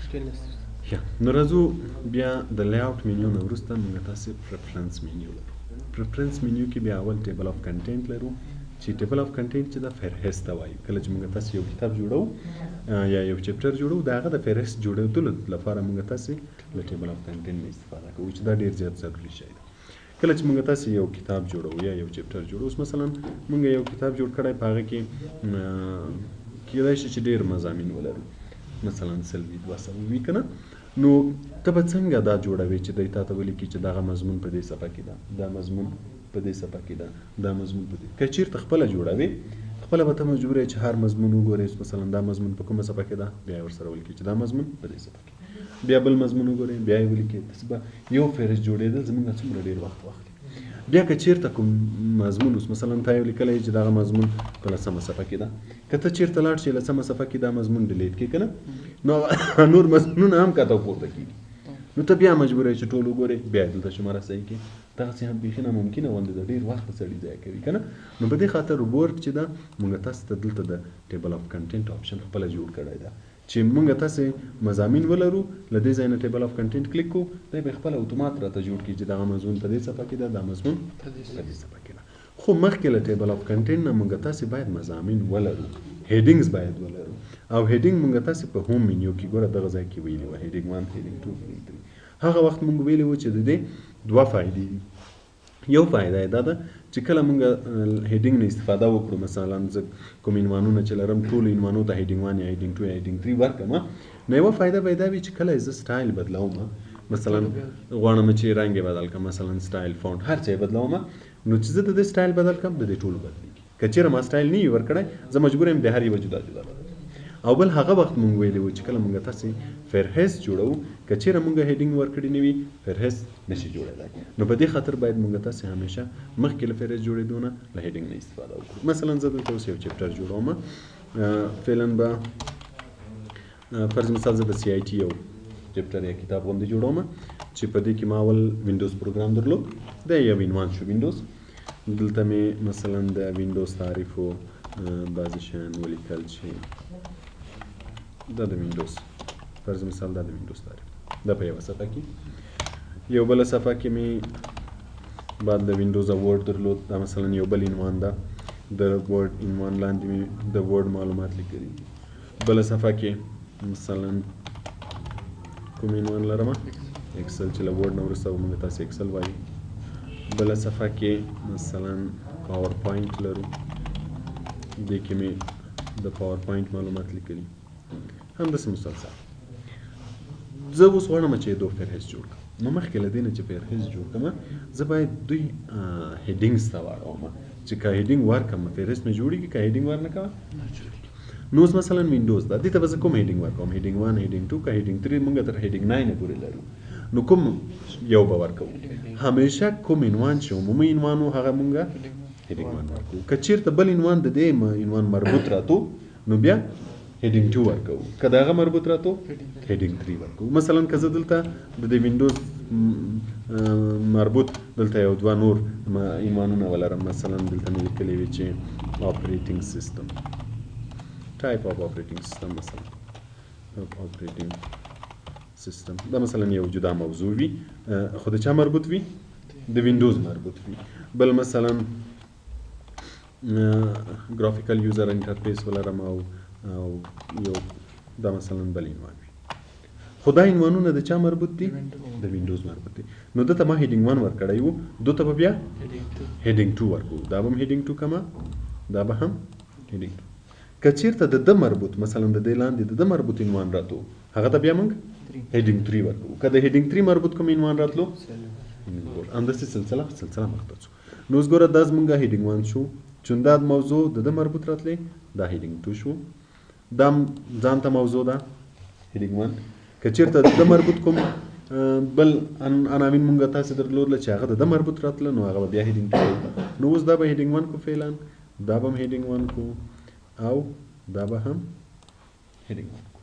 ښه، نو راځو بیا د layout menu نه وروسته موږ تاسې preference menu لرو. preference menu کې بیا اول table of content لرو، چې table of content چې د فهرست ته وایي. کله چې موږ تاسې یو کتاب جوړو یا یو chapter جوړو، د هغه د فهرست جوړېدلو لپاره موږ تاسې له table of content نه استفاده کوو، چې دا ډېر زیات ضروري شی دی. کله چې موږ تاسې یو کتاب جوړو یا یو chapter جوړو، اوس مثلا موږ یو کتاب جوړ کړی، په هغه کې کېدای شي چې ډېر مضامین ولرو، مثلا 100 وي، 200 وي، که نه؟ نو ته به څنګه دا جوړوې چې دی تا ته ولیکي چې دغه مضمون په دې صفحه کې ده، دا مضمون په دې صفحه کې ده، دا مضمون په دې؟ که چېرته خپله جوړوې، خپله به ته مجبور یې چې هر مضمون وګورې. مثلا دا مضمون په کومه صفحه کې ده، بیا یې ورسره ولیکې چې دا مضمون په دې صفحه کې، بیا بل مضمون وګورې، بیا یې ولیکې. داسې به یو فهرست جوړېدل زموږ څومره ډېر وخت واخلي. بیا که چېرته کوم مضمون، اوس مثلا تا یو لیکلی چې دغه مضمون په لسمه صفحه کې ده، که ته چېرته لاړ شې، لسمه صفحه کې دا مضمون delete کړې، که نه، نو نور مضمونونه هم کته او پورته کېږي. نو ته بیا مجبور یې چې ټول وګورې، بیا یې دلته شماره صحیح کړې. دغسې هم بیخي ناممکنه غوندې ده، ډېر وخت د سړي ضایع کوي، که نه؟ نو په دې خاطر Word چې ده، موږ تاسو ته دلته د table of content option خپله جوړ کړی ده، چې موږ تاسې مضامین ولرو، له دې ځای نه table of content کلیک کړو، دی به خپله اتومات راته جوړ کړي چې دغه مضمون په دې صفحه کې ده، دا مضمون په دې صفحه کې ده. خو مخکې له table of content نه موږ تاسې باید مضامین ولرو، headings باید ولرو. او heading موږ تاسې په home menu کې ګوره دغه ځای کې ویلي وه، heading 1، heading 2، heading 3. هغه وخت موږ ویلي وو چې د دې دوه فایدې دي. یو فایده یې دا ده چې کله موږ heading نه استفاده وکړو، مثلا زه کوم عنوانونه چې لرم، ټولو عنوانو ته heading 1 یا heading 2 یا heading 3 ورکړم، نو یوه فایده به یې دا وي چې کله زه سټایل بدلوم، مثلا غواړم چې رنګ یې بدل کړم، مثلا style، font، هر څه یې بدلوم، نو چې زه د دې سټایل بدل کړم، د دې ټولو بدلېږي. که چېرې ما سټایل نه وي ورکړی، زه مجبور یم د هر یوه جدا جدا بدل کړم. او بل هغه وخت مونږ ویلي وو چې کله مونږ تاسې فهرست جوړوو، که چېرې مونږ heading ورکړي نه وي، فهرست نشي جوړېدای. نو په دې خاطر باید مونږ تاسې همیشه مخکې له فهرست جوړېدو نه له heading نه استفاده وکړو. مثلا زه دلته اوس یو chapter جوړوم، فعلا به فرض مثال زه د CIT یو chapter یا کتاب غوندې جوړوم، چې په دې کې ما اول Windows program درلود، دا یو عنوان شو وینډوز. دلته مې مثلا د وینډوز تعریف و بعضې شیان ولیکل چې دا د وینډوز، فرض مثال دا د وینډوز تعریف ده، دا په یوه صفحه کې. یو بله صفحه کې مې بعد د وینډوز Word درلود، دا مثلا یو بل عنوان ده، د Word عنوان لاندې مې د Word معلومات لیکلي. بله صفحه کې مثلا کوم عنوان لرم، Excel، چې له Word نه وروسته به موږ تاسې Excel وایو. بله صفحه کې مثلا PowerPoint لرو، دې کې مې د PowerPoint معلومات لیکلي. همداسې مسلسل. زه اوس غواړم چې دوه فهرست جوړ کړم. نو مخکې له دې نه چې فهرست جوړ کړم، زه باید دوی headings ته واړوم، چې که heading ورکړم فهرست مې جوړېږي، که heading ورنه کړم نه جوړېږي. نو اوس مثلا وینډوز ده، دې ته به زه کوم heading ورکوم؟ heading 1، heading 2 که heading 3؟ موږ تر heading 9 پورې لرو، نو کوم یو به ورکوو؟ همیشه کوم عنوان چې عمومي عنوان و، هغه مونږ heading 1 ورکوو. که چېرته بل عنوان د دې عنوان مربوط راتو، نو بیا heading 2 ورکوو، که د هغه مربوط راتو heading 3 ورکوو. مثلا که زه دلته د دې وینډوز مربوط دلته یو دوه نور عنوانونه ولرم، مثلا دلته مې لیکلي وي چې operating system، type of operating system، مثلا operating system، دا مثلا یو جدا موضوع وي، خو د چا مربوط وي؟ د وینډوز مربوط وي. بل مثلا graphical user interface ولرم او یو دا مثلا بل عنوان وي، خو دا عنوانونه د چا مربوط دي؟ د وینډوز مربوط دي. نو دته ما heading 1 ورکړی وو، دوته به بیا heading 2 ورکوو، دا به هم heading 2 کمه، دا به هم heading 2. که چېرته د ده مربوط، مثلا د دې لاندې د ده مربوط عنوان راتو، هغه ته بیا موږ heading 3 ورکوو. که د heading 3 مربوط کوم عنوان راتلو، همداسې سلسله سلسله مخته ځو. نو اوس ګوره دا زمونږ heading 1 شو، چون دا موضوع د ده مربوط راتلې، دا heading 2 شو، دا ځان ته موضوع ده heading 1. که چېرته د ده مربوط کوم بل عناوین مونږ تاسې درلودله چې هغه د ده مربوط راتله، نو هغه به بیا heading 2 وو. نو اوس دا به heading 1 کو فعلا، دا به هم heading 1 کو، او دا به هم heading 1 کو.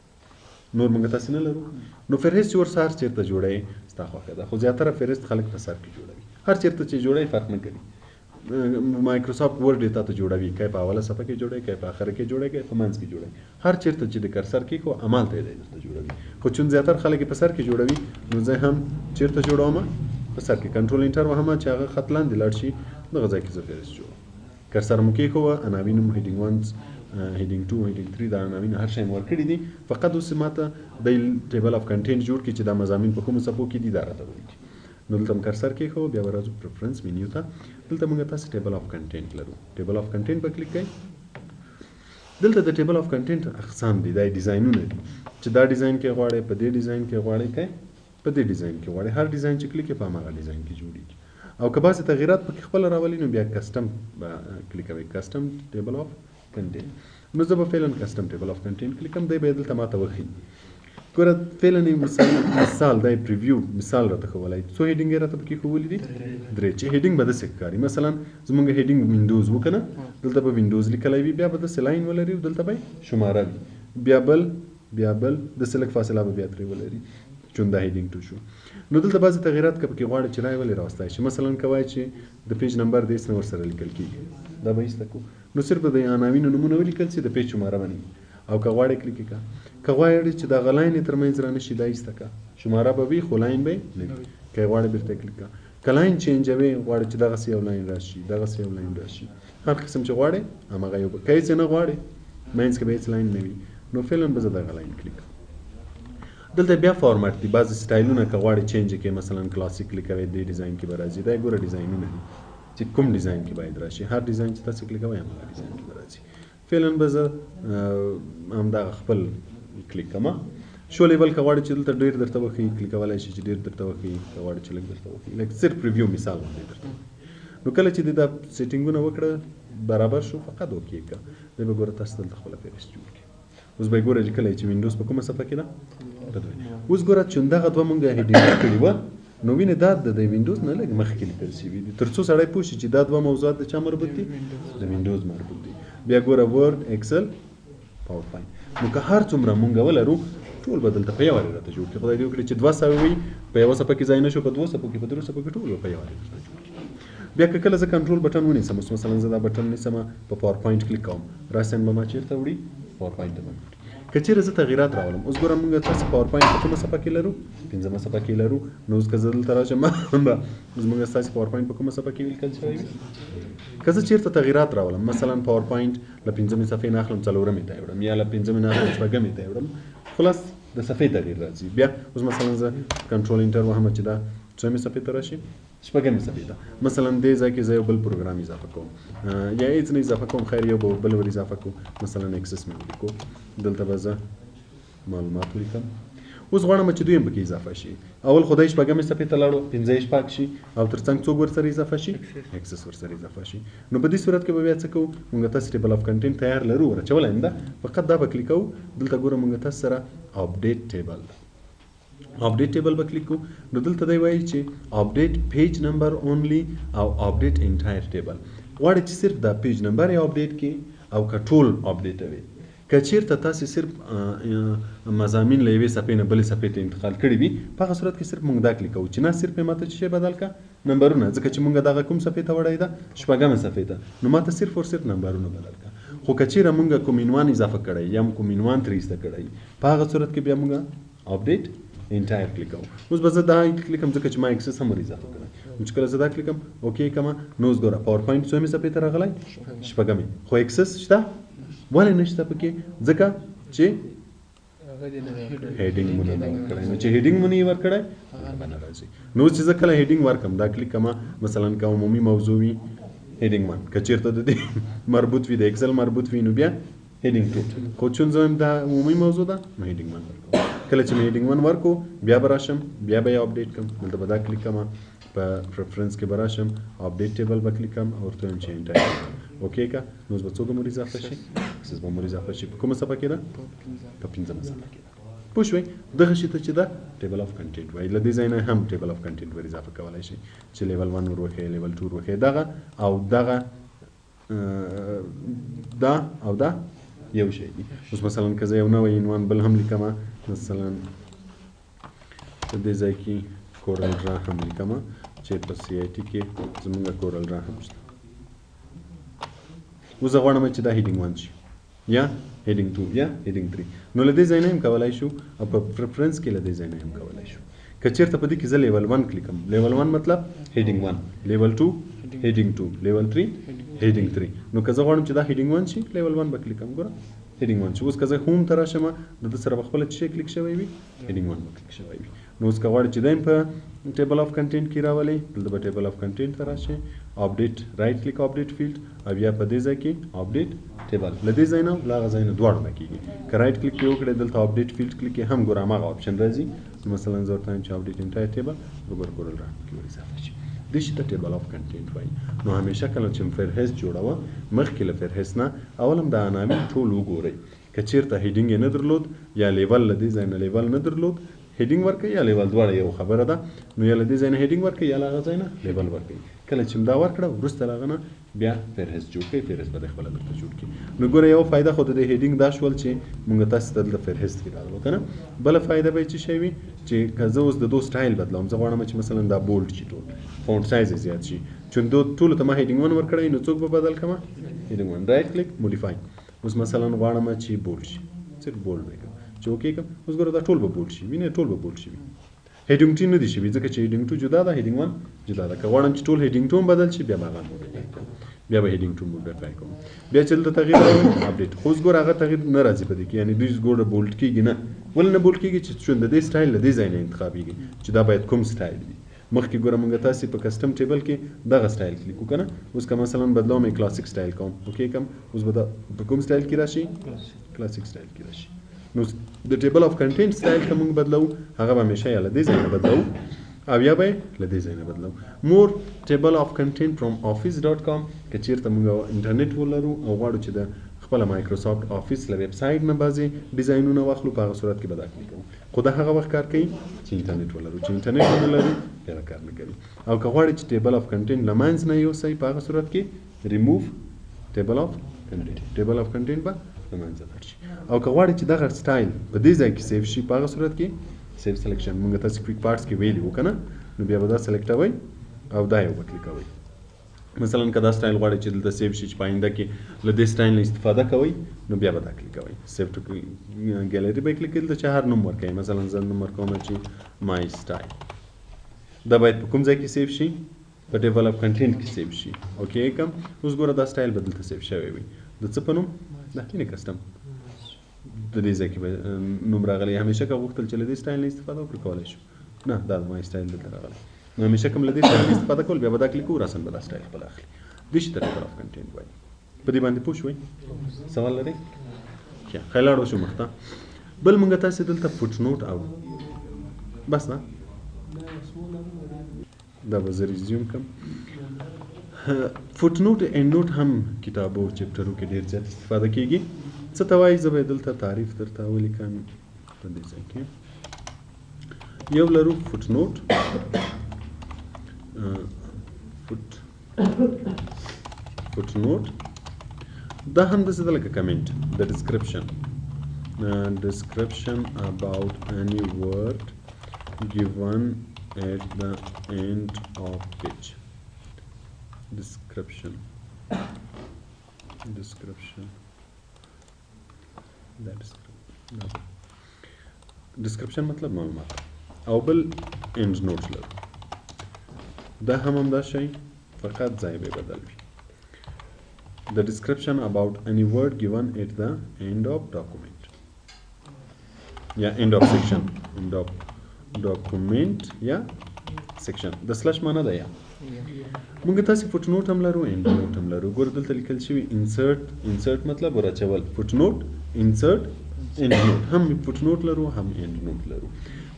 نور مونږ تاسې نه لرو. نو فهرست چې ورسره هر چېرته جوړوي ستا خوښه ده، خو زیاتره فهرست خلک په سر کې جوړوي، هر چېرته چې جوړوي فرق نه کوي. مایکروسافټ ورډ یې تاته جوړوي، که په اوله صفحه کې جوړوي، که په اخره کې جوړوي، که په منځ کې جوړوي، هر چېرته چې د cursor کېښو همالته یې دی درته جوړوي. خو چون زیاتر خلک یې په سر کې جوړوي، نو زه هم چېرته جوړوم؟ په سر کې. control enter وهم چې هغه خط لاندې لاړ شي، دغه ځای کې زه فهرست جوړوم. cursor مو کېښوه، عناوین مو heading 1، heading 2، heading 3، دا عناوین هر شی مو ورکړي دي. فقط اوس ماته د table of content جوړ کړي چې دا مضامین په کومو صفحو کې دي، دا راته ولیکي. نو دلته مو cursor کېښوه، بیا به راځو preference menu ته. دلته موږ تاسې table of content لرو. table of content به کلیک کړئ. دلته د table of content اقسام دي، دا ډیزاینونه دي چې دا ډیزاین کې غواړئ، په دې ډیزاین کې غواړئ، که په دې ډیزاین کې غواړئ. هر ډیزاین چې کلیک کړئ په هماغه ډیزاین کې جوړېږي. او که بعضې تغییرات پکې خپله راولي، نو بیا custom به کلیک کوئ، custom table of content. نو زه به فعلا custom table of content کلیک کوم، دی به یې دلته ماته وښیي. ګوره فعلا یې مثال دی، preview مثال راته ښوولی. څو heading یې راته پکې ښوولي دي؟ درې. چې heading به داسې ښکاري، مثلا زموږ heading وینډوز و که نه، دلته به وینډوز لیکلی وي، بیا به داسې line ولري او دلته به یې شماره وي، بیا بل، بیا بل، داسې لږ فاصله به بیا ترې ولري، چون دا heading 2 شو. نو دلته بعضې تغییرات که پکې غواړي چې رای ولې راوستی شي، مثلا که وایي چې د page number د هېڅ نه ورسره لیکل کېږي، دا به ایسته کړو، نو صرف به د عناوینو نومونه ولیکل شي، د page شماره به نه وي. او که غواړې کلیک یې کړه، که غواړې چې دغه line یې ترمنځ را نه شي، دا ایسته کړه، شماره به وي خو line به یې نه وي. که یې غواړې بېرته یې کلیک کړه. که line چینجوې، غواړې چې دغسې یو line راشي، دغسې یو line راشي، هر قسم چې غواړې هماغه یو به. که هېڅ یې نه غواړې، منځ کې به هېڅ line نه وي، نو فعلا به زه دغه line کلیک کړم. دلته بیا فارمټ دي، بعضې سټایلونه که غواړې change یې کړې، مثلا کلاسیک کلیکوې، دې ډیزاین کې به راځي. دا ګوره ډیزاینونه دي چې کوم ډیزاین کې باید راشي، هر ډیزاین چې تاسې کلیکوئ هماغه ډیزاین کې به راځي. فعلا به زه همدغه خپل کلیک کوم. show label که غواړې چې دلته ډېر درته وښیي، کلیکولی شي چې ډېر درته وښیي، که غواړې چې لږ درته وښیي، لږ صرف preview مثال غوندې درته وښیي. نو کله چې دې دا سیټینګونه وکړه برابر شو، فقط okay کړه، دی به ګوره تاسو دلته خپله فهرست جوړ کړي. اوس به یې ګوره چې کله چې وینډوز په کومه صفحه کې ده، په دوه. اوس ګوره چې دغه دوه مونږ heading کړي وه، نو وینې دا د وینډوز نه لږ مخکې لیکل شوي دي، تر څو سړی پوه شي چې دا دوه موضوعات د چا مربوط دي، د وینډوز مربوط دي. بیا ګوره ورډ، اکسل، پاورپوینټ. نو که هر څومره مونږ ولرو، ټول به دلته په یوه راته جوړ کړي. خدای دې وکړي چې دوه سوه وي، په یوه صفحه کې ځای نه شو، په دوو صفحو کې، په درو صفحو کې، ټول به په یوه راته جوړ کړي. بیا که کله زه control button ونیسم، اوس مثلا زه دا بټن نیسم، په پاورپوینټ کلیک کوم، راساً به ما چېرته وړي؟ پاورپوینټ ته به مې وړي. که چېرې زه تغییرات راولم، اوس ګوره موږ تاسې پاورپوینټ په کومه صفحه کې لرو؟ پنځمه صفحه کې لرو. نو اوس که زه دلته راشم، به اوس موږ ستاسې پاورپوینټ په کومه صفحه کې لیکل شوی وي؟ که زه چېرته تغییرات راولم، مثلا پاورپوینټ له پنځمې صفحې نه اخلم څلورمې ته یې وړم، یا له پنځمې نه اخلم شپږمې ته یې وړم، خلاص د صفحې تغییر راځي. بیا اوس مثلا زه control enter وهم چې دا څومې صفحې ته راشي؟ شپږمې صفحې ته. مثلا دې ځای کې زه یو بل پروګرام اضافه کوم، یا هېڅ نه اضافه کوم، خیر یو به بل ور اضافه کوم، مثلا اکسس مې ولیکو، دلته به زه معلومات ولیکم. اوس غواړم چې دوی هم پکې اضافه شي. اول خدای شپږمې صفحې ته لاړو، پنځه یې شپږ شي، او تر څنګ څوک ورسره اضافه شي؟ اکسس ورسره اضافه شي. نو په دې صورت کې به بیا څه کوو؟ موږ تاسو table of content تیار لرو، ورچولی هم ده، فقط دا به کلیک کوو. دلته ګوره موږ تاسو سره update table ده، update table به کلیک کوو. نو دلته دی وایي چې update page number only او update entire table. غواړي چې صرف دا page number یې update کړي او که ټول اپډیټوي. که چیرته تاسې صرف مضامین له یوې صفحې نه بلې صفحې ته انتقال کړي وي، په هغه صورت کې صرف موږ دا کلیک کوو چې نه صرف یې ماته څه شی بدل کړه، نمبرونه، ځکه چې موږ دغه کوم صفحې ته وړی ده، شپږمې صفحې ته، نو ماته صرف او صرف نمبرونه بدل کړه. خو که چیرې موږ کوم عنوان اضافه کړی یا کوم عنوان ترې ایسته کړی، په هغه صورت کې بیا موږ update entire کلیک کوو. اوس به زه دا کلیک کوم ځکه چې ما اکسس هم ور اضافه کړی. نو چې کله زه دا کلیک کوم okay کوم، نو اوس ګوره پاورپوینټ څومې صفحې ته راغلی؟ شپږمې. خو اکسس شته؟ ولې نشته پکې؟ ځکه چې heading مو نه ورکړی. نو چې heading مو نه یې ورکړی هغه به نه راځي. نو اوس چې زه کله heading ورکړم، دا کلیک کوم، مثلا که عمومي موضوع وي heading 1، که چېرته د دې مربوط وي، د اکسل مربوط وي، نو بیا heading 2. خو چون زه وایم دا عمومي موضوع ده، نو heading 1 ورکوم. کله چې مې heading 1 ورکو، بیا به راشم، بیا به یې update کړم. دلته به دا کلیک کوم، په preference کې به راشم، update table به کلیک کوم او ورته وایم چې entire okay که. نو اوس به څوک مور اضافه شي؟ اکسس به مور اضافه شي. په کومه صفحه کې ده؟ په پنځمه صفحه کې ده. پوه شوئ؟ دغه شي ته چې ده table of content وایي. له دې ځای نه هم table of content ور اضافه کولی شي چې level 1 ور وښیي، level 2 ور وښیي، دغه او دغه، دا او دا یو شی دي. اوس مثلا که زه یو نوی عنوان بل هم لیکم، مثلا په دې ځای کې کورل ډرا هم لیکم چې په سی آی ټي کې زموږ کورل ډرا هم شته. اوس زه غواړم چې دا heading 1 شي یا heading 2 یا heading 3، نو له دې ځای نه هم کولای شو او په preference کې له دې ځای نه هم کولای شو. که چېرته په دې کې زه level 1 کلیک کوم، level 1 مطلب heading 1، level 2 heading 2، level 3 heading 3. نو که زه غواړم چې دا heading 1 شي، level 1 به کلیک کوم، ګوره heading 1 شي. اوس که زه home ته راشم، د ده سره به خپله څه شی کلیک شوی وي؟ heading 1 به کلیک شوی وي. نو اوس که غواړې چې دا هم په table of content کې راولې، دلته به table of content ته راشې، update، right click، update field، او یا په دې ځای کې update table. له دې ځای نه له هغه ځای نه دواړو نه کېږي. که right click پرې وکړې، دلته update field click کې هم ګوره هماغه option راځي. نو مثلا زه ورته وایم چې update entire table، وګوره Corel Draw کې ور اضافه شي. دې شي ته table of content وایي. نو همیشه کله چې فهرست جوړوه، مخکې له فهرست نه اول هم دا عناوین ټول وګورئ. که چېرته heading یې نه درلود یا level، له دې ځای نه level نه درلود، heading ورکوي یا level، دواړه یو خبره ده. نو یا له دې ځای نه heading ورکوي یا له هغه ځای نه level ورکوي. کله چې دا ورکړه، وروسته له هغه نه بیا فهرست جوړ کړئ، فهرست به د خپله درته جوړ کړي. نو ګوره یو فایده خو د دې heading دا شول چې مونږ تاسو ته دلته فهرست کې راغلو که نه. بله فایده به یې څه شی وي؟ چې که زه اوس د دو سټایل بدلوم، زه غواړم چې مثلا دا bold شي، ټول font size یې زیات شي، چون دو ټولو ته ما heading 1 ورکړی، نو څوک به بدل کړم؟ heading 1، right click، modify. اوس مثلا غواړم چې bold شي، صرف bold به کړم، چې okay کړم. اوس ګوره دا ټول به bold شي، وینې ټول به bold شي. heading 2 نه دي شوي، ځکه چې heading 2 جدا ده، heading 1 جدا ده. که غواړم چې ټول heading 2 هم بدل شي، بیا به هغه modify کوم، بیا به heading 2 modify کوم، بیا چې دلته تغییر راوړم update. خو اوس ګوره هغه تغییر نه راځي په دې کې، یعنې دوی ګوره bold کېږي نه. ولې نه bold کېږي؟ چې چون د دې سټایل له دې ځای نه انتخابېږي چې دا باید کوم سټایل وي. مخکې ګوره مونږ تاسې په custom table کې دغه سټایل کلیک وکړه نه. اوس که مثلا بدلوم یې، classic style کوم، okay کوم، اوس به دا په کوم سټایل کې راشي؟ classic style کې راشي. نو د table of content style که مونږ بدلو، هغه به همیشه یا له دې ځای نه بدلو او یا به له دې ځای نه بدلو. More table of content from office dot com. که چیرته مونږ انټرنیټ ولرو او غواړو چې د خپل Microsoft Office له ویب سایټ نه بعضې ډیزاینونه واخلو، په هغه صورت کې به دا کلیک کوو. خو دا هغه وخت کار کوي چې انټرنیټ ولرو، چې انټرنیټ ونه لرو بیا دا کار نه کوي. او که غواړئ چې table of content له منځ نه یوسئ، په هغه صورت کې ریموو ټیبل اف کنټینټ، ټیبل اف کنټینټ به له منځه لاړ شي. او که غواړئ چې دغه سټایل په دې ځای کې save شي، په هغه صورت کې save selection، مونږ تاسو quick parts کې ویلي وو که نه، نو بیا به دا select کوئ او دا یو به کلیک کوئ. مثلا که دا سټایل غواړئ چې دلته save شي، چې په آینده کې له دې سټایل نه استفاده کوئ، نو بیا به دا کلیک کوئ. save to gallery به کلیک کوئ، دلته چې هر نوم ورکوئ. مثلا زه نوم ورکوم چې my style. دا باید په کوم ځای کې save شي؟ په table of content کې save شي. okay کوم. اوس ګوره دا سټایل به دلته save شوی وي، د څه په نوم؟ دا هینې custom د دې ځای کې به نوم راغلی. همیشه که غوښتل چې له دې سټایل نه استفاده وکړو، کولی شو. نه، دا د my style دلته راغلی. نو همیشه کوم له دې سټایل نه استفاده کول، بیا به دا کلیک کوو، راساً به دا سټایل خپل اخلي. دې شي ته table of content وایي. په دې باندې پوه شوئ؟ سوال لرئ؟ ښه، ښه لاړو شو مخته. بل مونږ تاسې دلته footnote او بس نه، دا به زه resume کړم. footnote endnote هم کتابو chapter و کې ډېر زیات استفاده کیږي. څه ته وایي؟ زه به یې دلته تعریف درته ولیکم. په دې ځای کې یو لرو footnote، footnote دا هم داسې ده لکه comment، د description about any word given at the end of page. Description, description, that description, description مطلب معلومات. او بل end note لرو، دا هم همدا شی، فقط ځای به بدل وي. The description about any word given at the end of document یا end of section, end of document یا section. د slash معنا ده. یا مونږ تاسو footnote هم لرو، endnote هم لرو. ګور دلته لیکل شوی insert، insert مطلب ورچول، footnote، insert، endnote. هم footnote لرو، هم endnote لرو.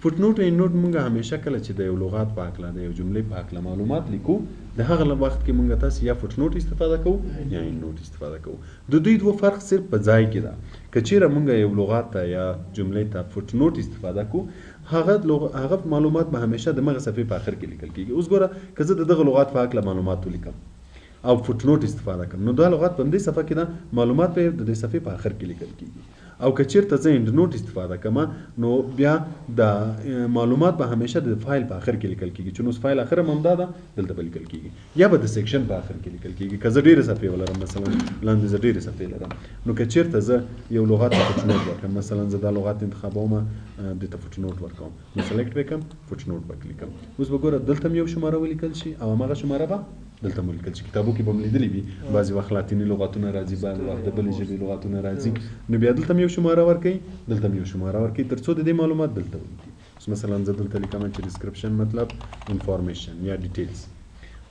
footnote، endnote مونږ همیشه کله چې د یو لغات په هکله، د یو جملې په هکله معلومات لیکو، د هغه وخت کې مونږ تاسو یا footnote استفاده کوو یا endnote استفاده کوو. د دوی دوه فرق صرف په ځای کې ده. که چیرې مونږ یو لغات ته یا جملې ته footnote استفاده کوو، هغه معلومات به همیشه د مغه صفحې په آخر کې لیکل کیږي. اوس ګوره که زه د دغه لغات په هکله معلومات ولیکم او footnote استفاده کوم، نو دا لغات په دې صفحه کې ده، معلومات به د دې صفحې په آخر کې لیکل کیږي. او که چیرته زه endnote استفاده کوم نو بیا د معلومات به همیشه د فایل په اخر کې لیکل کیږي، چې نو فایل اخر هم همدا ده، دلته به لیکل کیږي، یا به د section په اخر کې لیکل کیږي. که زه ډېرې صفحې ولرم، مثلا لاندې زه ډېرې صفحې لرم، نو که چیرته زه یو لغت ته footnote ورکړم، مثلا زه دا لغت انتخابوم، دې ته footnote ورکوم، نو select به کړم، footnote به کلیک کړم. اوس به ګوره دلته هم یو شماره ولیکل شي او هماغه شماره به دلته مو لیکل شي. کتابو کې به مو لیدلي وي، بعضې وخت لاتیني لغتونه راځي، بعضې وخت د بلې ژبې لغتونه راځي، نو بیا دلته هم یو شماره ورکوي، دلته هم یو شماره ورکوي، تر څو د دې معلومات دلته ولیکي. اوس مثلا زه دلته لیکم چې description مطلب information یا details.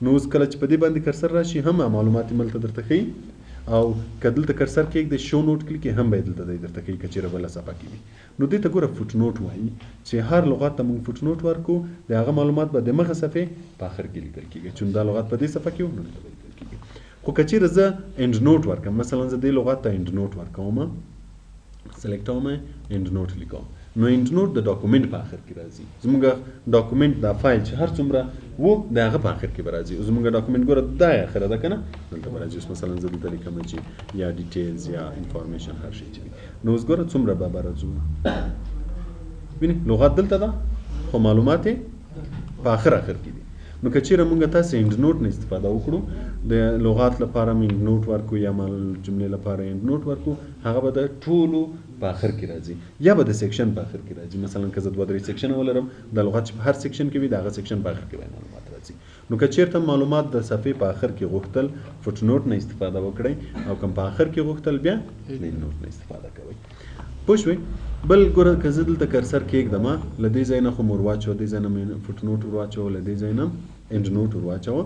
نو اوس کله چې په دې باندې cursor راشي هم معلومات یې دلته درته ښیي، او که دلته cursor کېږدې show note کلیک هم به یې دلته دی درته ښیي که چېرې بله صفحه کې وي. نو دې ته ګوره footnote وایي، چې هر لغت ته موږ footnote ورکو، د هغه معلومات به د مخه صفحې په اخر کې لیکل کېږي، چې دا لغت په دې صفحه کې و نو دلته به لیکل کېږي. خو که چېرې زه endnote ورکړم، مثلا زه دې لغت ته endnote ورکوم، select کوم، endnote لیکم، نو endnote د document په اخر کې راځي. زموږ document دا فایل چې هر څومره و د هغه په اخر کې به راځي. زموږ document ګوره دا یې اخره ده که نه، دلته به راځي. اوس مثلا زه دلته لیکم چې یا details یا information هر شی چې وي، نو اوس ګوره څومره به راځو. وینې لغت دلته ده خو معلومات یې په اخر اخر کې دي. نو که چېرې موږ تاسې endnote نه استفاده وکړو، د لغات لپاره هم endnote ورکړو یا مال جملې لپاره endnote ورکړو، هغه به د ټولو په اخر کې راځي یا به د section په اخر کې راځي. مثلا که زه دوه درې section ولرم، دا لغت چې په هر section کې وي د هغه section په اخر کې به معلومات راځي. نو که چېرته معلومات د صفحې په اخر کې غوښتل footnote نه استفاده وکړئ، او که په اخر کې غوښتل بیا له endnote نه استفاده کوئ. پوه شوئ؟ بل ګوره که زه دلته cursor کېږدم، له دې ځای نه خو مې ور واچوه، دې ځای نه مې footnote ور واچوه، له دې ځای نه endnote ور واچوه،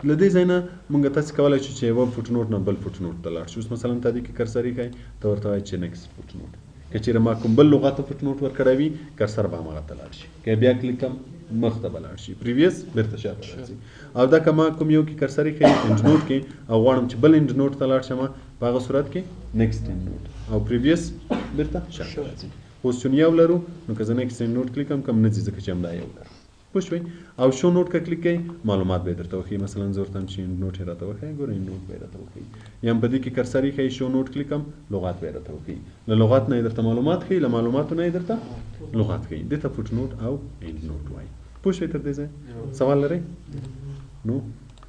له دې ځای نه مونږ تاسې کولی شو چې یوه footnote نه بل footnote ته لاړ شو. اوس مثلا تا دې کې cursor ایښی، ته ورته وایې چې next footnote. که چېرې ما کوم بل لغت ته footnote ورکړی وي، cursor به هماغه ته لاړ شي. که بیا کلیک کړم مخ ته به لاړ شي، previous بېرته شاته راځي. او دا که ما کوم یو کې cursor ایښی endnote کې او غواړم چې بل endnote ته لاړ شم، په هغه صورت کې next endnote او previous بېرته شاته راځي. اوس چون یو لرو، نو که زه next endnote کلیک کړم کم نه ځي، ځکه چې همدا یو لرو. پوه شوئ؟ او show note که کلیک کړئ معلومات به یې درته وښیي. مثلا زه ورته وایم چې endnote یې راته وښیي، ګوره endnote به یې راته وښیي. یا هم په دې کې cursor ایښی show note کلیک کړم، لغات به یې راته وښیي. له لغت نه یې درته معلومات ښیي، له معلوماتو نه یې درته لغات ښیي. دې ته footnote او endnote وایي. پوه شوئ تر دې ځایه؟ سوال لرئ؟ نو